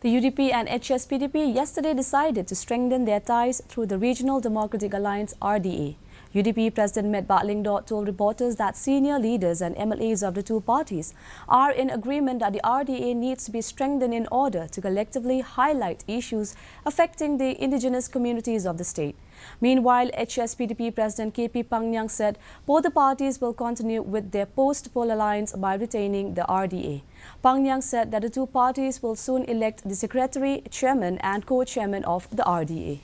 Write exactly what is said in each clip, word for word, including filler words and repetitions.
The U D P and H S P D P yesterday decided to strengthen their ties through the Regional Democratic Alliance, R D A. U D P President Metbah Lyngdoh told reporters that senior leaders and M L As of the two parties are in agreement that the R D A needs to be strengthened in order to collectively highlight issues affecting the indigenous communities of the state. Meanwhile, H S P D P President K P Pangniang said both the parties will continue with their post-poll alliance by retaining the R D A. Pangniang said that the two parties will soon elect the secretary, chairman and co-chairman of the R D A.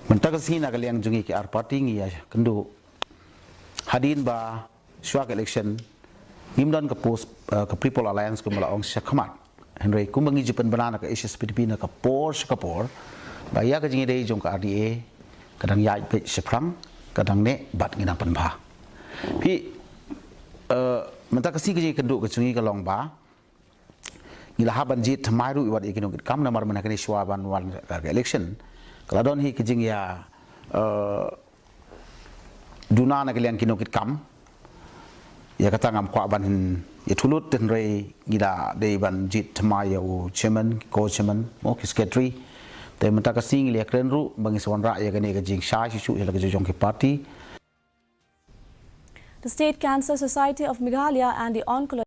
Mynta ka sngi na ka liang jong ngi ki ar party ngi ïa kynduh hadien ba shuwa ka election ngim don ka post, eh, ka pre-poll alliance kumba la ong sha khmat. Hynrei kumba ngi ju pynbna na ka H S P D P na ka por sha ka por ba ïa ka jingïadei jong ka R D A ka dang ïaid beit shaphrang, ka dang neh bad ngi dang pynbha. Phi, eh, mynta ka sngi ka jingkynduh ka jong ngi ka long ba ngi la hap ban jied thymmai ruh ïa wat ïa ki nongkitkam namar mynta kane shuwa ban wan ka election ka la don hi ka jingïa, eh, duna na ka liang ki nongkitkam. Ïa kata ngam kwah ban ïathuh lut, hynrei ngi la dei ban jied thymmai ïa u chairman, co-chairman, mo ki secretary. Te mynta ka sngi ngi la ïakren ruh ba ngin sa wanrah ïa kane ka jingshai shuh shuh ïa la ka jong ki party. The State Cancer Society of Meghalaya and the Oncology